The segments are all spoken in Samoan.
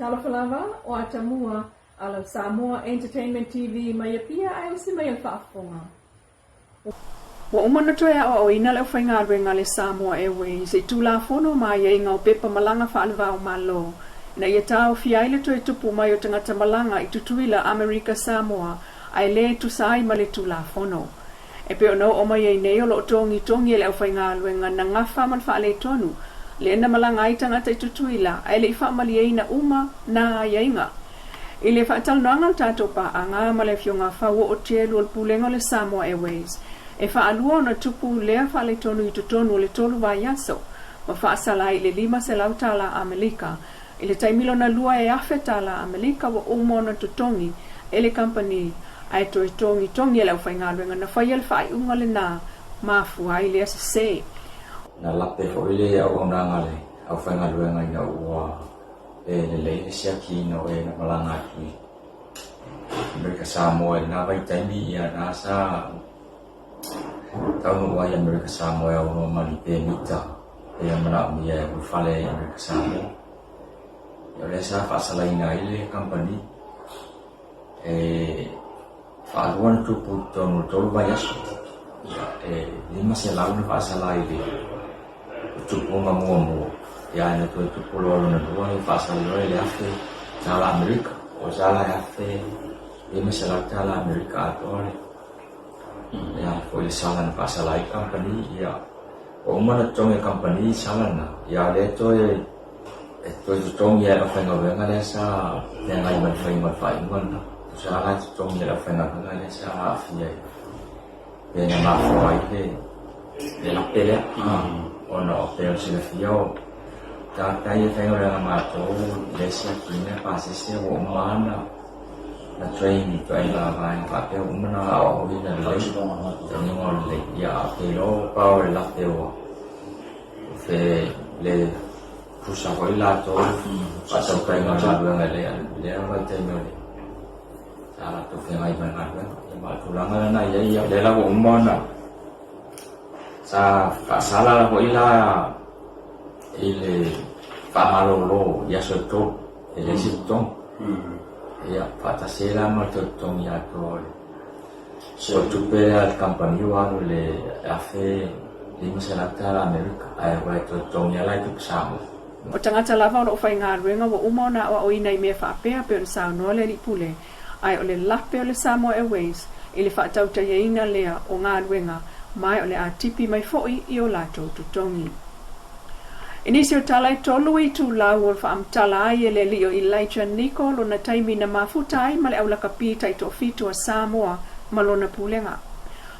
Talofa lava, o Atamua, a lau Samoa Entertainment TV mai Apia ae usi mai e le faafofoga. Ua uma ona toe aoaoina le aufaigaluega a le Samoa Airways i Tulafono ma aiaiga o pepa malaga faale-va o Malo ina ia taofia ai le toe tupu mai o tagata malaga i Tutuila, Amerika Samoa ae le tusa ai ma le Tulafono. E pei ona oo mai ai nei o lo o togitogi e le aufaigaluega na gafa ma le faaletonu lea na malaga ai tagata i Tutuila ae le i faamalieina uma na aiaiga. I le faatalanoaga a le tatou paaga ma le Afioga Fauoo Telu o le Pulega o le Samoa Airways, e faalua ona tupu lea faaletonu i totonu o le tolu vaiaso ma faasala ai i le $500 Amelika. I le taimi lona lua e $1000 Amelika ua uma ona totogi e le kamupani ae toe togitogi e le aufaigaluega na faia le faaiuga lena mafua ai lea sese. Na lape foi le auaunaga a le aufaigaluega ina ua le lelei le siakiina o e na malaga atu i Amerika Samoa i lena vaitaimi, ia na sa taunuu ai Amerika Samoa e aunoa ma ni pemita e manaomia e ulufale ai Amerika Samoa. Ia o lea sa faasalaina ai le kamupani e faalua ona tupu i totonu o le tolu vaiaso. Ia, e 500 na faasala i le tupuga muamua, ia ae na toe tupu loa lona lua, ia faasala loa i le $1000 Amerika. O sa la e $1500 Amerika atoa le ia foi le sala na faasala ai kamupani. Ia, ua uma ona totogi e kamupani sala na, ia o lea toe E toe totogi ai le aufaigaluega lea sa feagai ma le faiga o le faaiuga lena. Tusa la e totogi e le aufaigaluega lea sa aafia i pe na mafua ai le le lape lea. Ona o pei o le silafia o tagata ia e faigaluega matou i le siakiina pasese ua uma lava ona na train i ituaiga vaega faapea ua uma ona aoaoina lelei, taunuuga lelei. Ia a o te iloa ua pau o le lape ua Fe le tusa foi latou faatautaiga o galuega i lea vaitaimi o le sa latou feagai ma le galuega. Ia ma o le tulaga lena e i ai, ia o lea la ua uma ona sa faasala la foi la i le faamalolo i aso e tolu e leai se totogi. Ia faatasi ai la ma le toe totogi atoa o le So o le tupe lea a le kamupani ua alu i le $1500 Amerika ae ua e toe totogi lava la i tupe Samoa. O tagata lava o lo o faigaluega ua uma ona aoaoina i mea faapea pei ona saunoa le Alii Pule, ae o le lape o le Samoa Airways i le faatautaiaina lea o galuega ma o le a tipi mai foi i o latou totogi. I nisi o tala e tolu itulau o faamatala ai e le alii o Elijah Niko lona taimi na mafuta ai ma le aulakapi taitoafitu a Samoa ma lona pulega.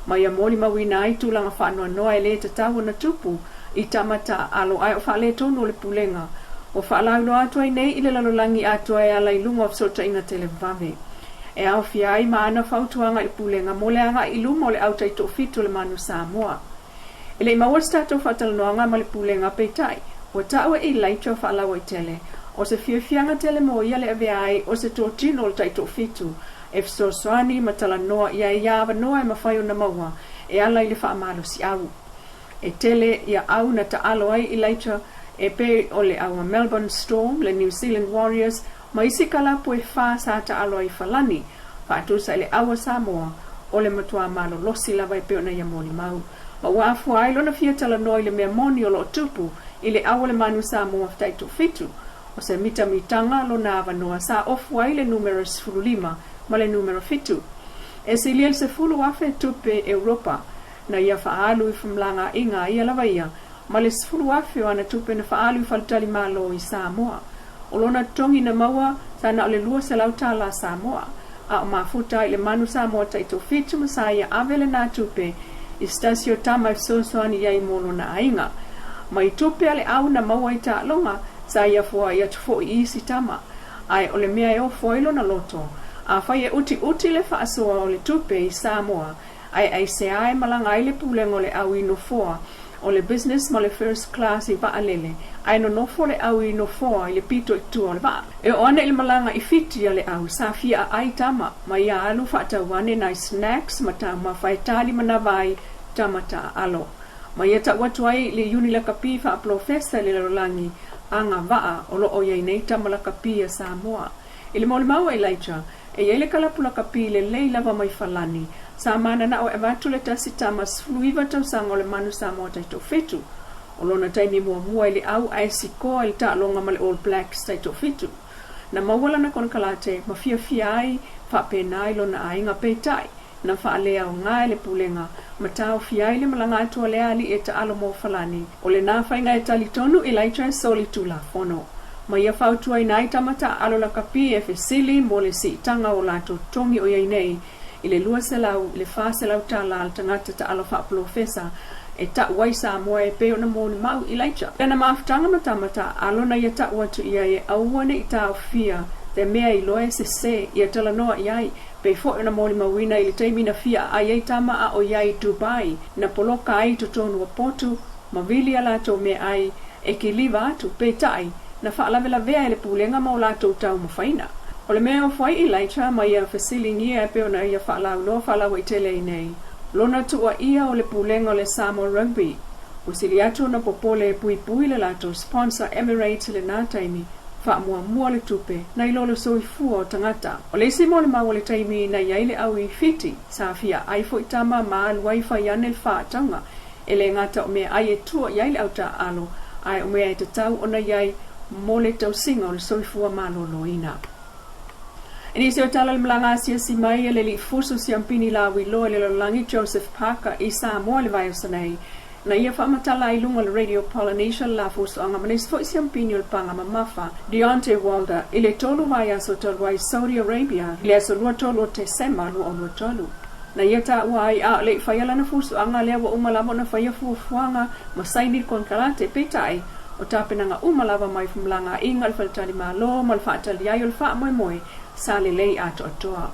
Ma ia molimauina ai tulaga faanoanoa e le tatau ona tupu i tama taaalo ae o faaletonu o le pulega ua faalauiloa atu ai nei i le lalolagi atoa e ala i luga o fesootaiga televave. E aofia ai ma ana fautuaga i le pulega mo le agai i luma o le au taitoafitu o le Manu Samoa. E le i maua se tatou faatalanoaga ma le Pulega, peitai, ua taua e Elijah faalauaitele, o se fiafiaga tele mo ia le avea ai o se totino o le taitoafitu e fesoasoani ma talanoa i ai ia avanoa e mafai ona maua e ala i le faamalosiau. E tele ia au na taalo ai Elijah e pei o le au a Melbourne Storm, le New Zealand Warriors ma isi kalapu e fa sa taalo ai i Falani, Faatusa i le au a Samoa, o le matua malolosi lava e pei ona ia molimau. Ma ua afua ai lona fia talanoa i le mea moni o lo o tupu i le au o le manu Samoa taitoafitu, o se mitamitaga lona avanoa sa ofu ai le numera 15 ma le numera fitu. E silia i le 10,000 tupe Europa na ia faaalu i fmlagaaiga a ia lava ia ma le 10,000 o ana tupe na faaalu i faletalimalo i Samoa. O lona totogi na maua sa na o le $200 Samoa, a o mafuta ai le manu Samoa taitoafitu ma sa ia ave lena tupe i se tasi o tama e fesoasoani i ai mo lona aiga. Mai tupe a le au na maua i taaloga, sa ia foai atu foi i isi tama. Ae o le mea e ofo ai lona loto, afai e utiuti le faasoa o le tupe i Samoa, Ae aisea e malaga ai le pulega o le au i nofoa o le business ma le first class i vaalele, ae nonofo le au i nofoa i le pito i tua o le vaa? E oo ane i le malaga i Fiti a le au, sa fia aai tama, ma ia alu faatau ane nai snacks ma taumafa e tali manava ai tama taaalo. Ma ia tau atu ai i le uni lakapi faapolofesa i le lalolagi. agavaa o lo o i ai nei tama lakapi a Samoa. I le molimau a Elijah, e i ai le kalapu lakapi lelei lava mai Falani, sa mananao e avatu le tasi tama 19 tausaga o le Manu Samoa taitoafitu. O lona taimi muamua i le au ae sikoa i le taaloga ma le All Blacks taitoafitu. Na maua lana konekarate ma fiafia ai faapena i lona aiga peitai, na faaleaoga e le pulega ma taofia ai le malaga atu a le alii e taalo mo Falani. O lena faiga e talitonu Elijah e soli tulafono. Ma ia fautuaina ai tama taaalo lakapi e fesili mo le siitaga o latou totogi o i ai nei i le 200 i le 400 tala le tagata taalo faapolofesa e tau ai Samoa e pei ona molimau Elijah. Lana mafutaga ma tama taaalo na ia tau atu i ai e aua ne i taofia te mea iloa e sese ia talanoa i ai pei foi ona molimauina i le taimi na fia aai ai tama a o i ai i Dubai na poloka ai i totonu o potu ma vili a latou meaai e kiliva atu, peitai, na faalavelavea e le pulega ma o latou taumafaina. O le mea e ofo ai Elijah ma ia fesiligia e pei ona ia faalauiloa faalauaitele ai nei lona tuuaia o le pulega o le Samoa Rugby. Ua sili atu ona popole e puipui le latou sponsor Emirates i lena taimi, faamuamua le tupe nai lo le soifua o tagata. O le isi molimau o le taimi na i ai le au i Fiti, sa fia ai foi tama ma alu ai fai ane le faatauga E le gata o meaai e tua i ai le au taaalo, ae o mea e tatau ona i ai mo le tausiga o le soifua maloloina. I nisi o tala o le malaga asiasi mai a le alii fusu siampini lauiloa i le lalolagi Joseph Parker i Samoa i le vaiaso nei, na ia faamatala ai i luga o le Radio Polynesia le la fusuaga ma le isi foi siampini o le paga mamafa Deontay Wilder i le tolu vaiaso talu ai Saudi Arabia i le aso 23 o Tesema 2023. Na ia taua ai a o le i faia lana fusuaga lea ua uma lava ona faia fuafuaga ma saini le konekarate, peitai, o tapenaga uma lava mai femalagaaiga o le Faletali Malo ma le faatali ai o le faamoemoe sa lelei atoatoa.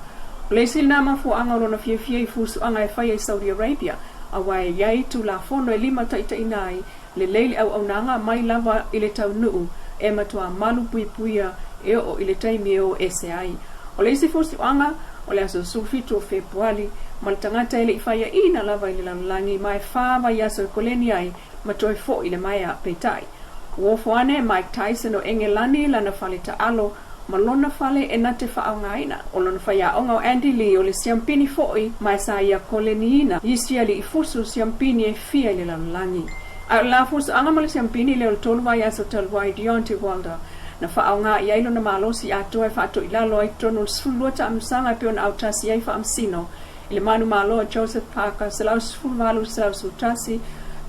O le isi lena mafuaaga o lona fiafia i fusuaga e faia i Saudi Arabia, aua e i ai Tulafono e limataitaiina ai lelei le auaunaga mai lava i le taunuu e matua malu puipuia e oo i le taimi e o ese ai. O le isi fusuaga, o le aso 17 o Fepuali, ma le tagata e le i faiaina lava i le lalolagi ma e fa vaiaso e koleni ai ma toe foi i le maea. Peitai, ua ofo ane Mike Tyson o Engelani i lana fale taalo ma lona fale e na te faaaogaina. O lona faiaoga o Andy Lee o le siampini foi ma e sa ia koleniina isi alii fusu siampini e fia i le lalolagi. Ae o le la fusuaga ma le siampini lea o le tolu vaiaso talu ai Deontay Wilder na faaaoga i ai lona malosi atoa e faatoilalo ai totonu o le 12 taamilosaga e pei ona autasi ai faamasino i le manumalo a Joseph Parker 118 111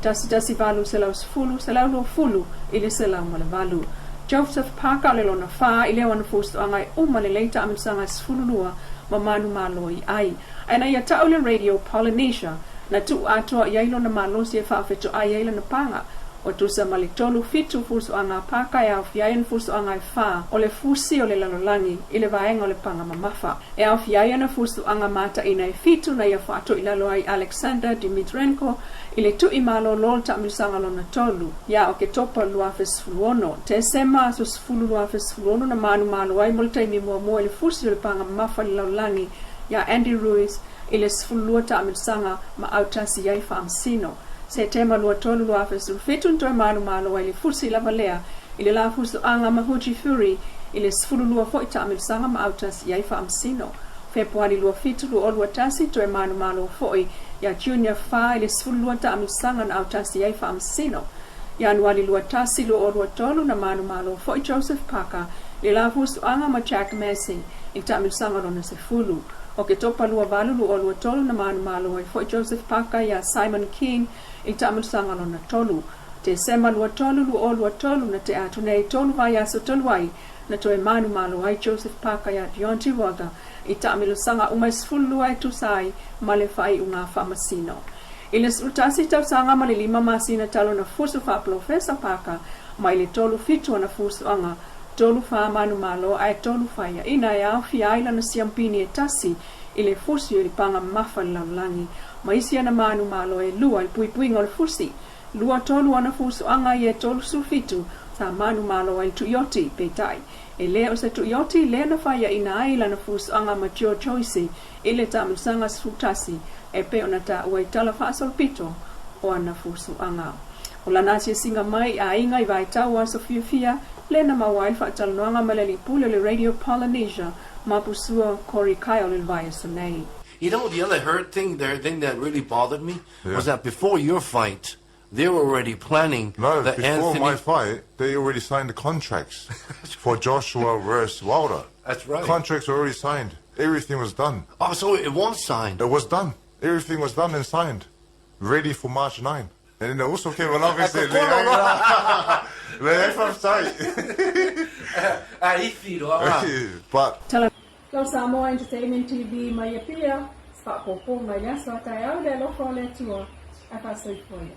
118 110 120 i le 108. Joseph Parker o le lona fa i leo ana fusuaga e uma lelei taamilosaga e 12 ma manumalo i ai. Ae na ia tau le Radio Polynesia na tuu atoa i ai lona malosi e faafetoai ai lana paga Ua tusa ma le tolu fitu fusuaga a Parker e aofia ai ana fusuaga e fa o le fusi o le lalolagi i le vaega o le paga mamafa. E aofia ai ana fusuaga mataina e fitu na ia faatoilalo ai Alexander Dimitrenko i le tui malolo o le taamilosaga lona tolu ia Oketopa 2016. Tesema aso 10 2016 na manumalo ai mo le taimi muamua i le fusi o le paga mamafa i le lalolagi ia Andy Ruiz i le 12 taamilosaga ma autasi ai faamasino. Setema 23 2017 na toe malomalo ai le fusi lava lea i le la fusuaga ma Huji Fury i le 12 foi taamilosaga ma autasi i ai faamasino. Fepuari 27 2021 toe manumalo foi ia Junior Fa i le 12 taamilosaga na autasi i ai faamasino. Ianuari 21 2023 na manumalo foi Joseph Parker i le la fusuaga ma Jack Massey i le taamilosaga lona sefulu. Oketopa 28 2023 na manumalo ai foi Joseph Parker iā Simon Kean i le taamilosaga lona tolu. Tesema 23 2023 na tea atu nei tolu vaiaso talu ai na toe manumalo ai Joseph Parker iā Deontay Wilder i taamilosaga uma e 12 e tusa ai ma le faaiuga faamasino. I le 11 tausaga ma le lima masina talu ona fusu faapolofesa Parker mai le tolu fitu ona fusuaga tolu fa manumalo ae tolu faiaina e aofia ai lana siampini e tasi i le fusi o le paga mamafa i le lalolagi ma isi ana manumalo e lua i le puipuiga o le fusi. Lua tolu ana fusuaga ia e 37 sa manumalo ai le tuioti, peitai, e le o se tuioti lea na faiaina ai lana fusuaga ma Joe Joyce i le taamilosaga 11 e pei ona taua i tala faasolopito o ana fusuaga. O lana asiasiga mai i aiga i vaitau o aso fiafia, lea na maua ai le faatalanoaga ma le alii pule o le Radio Polynesia, Mapusua Corey Kyle i le vaiaso nei. You know, the other hurt thing, the thing that really bothered me was that before your fight, they were already planning No, the before Anthony. my fight, they already signed the contracts for Joshua versus Wilder. That's right. Contracts were already signed. Everything was done. Oh, so it was signed. It was done. Everything was done and signed, ready for March 9. And then they also came along and said, "Leai faafetai." Ah, ifi loa. But Tala. Lau Samoa Entertainment TV mai Apia, faapopo mai le aso a taeao i le alofa o le Atua, ae faasoifua ia.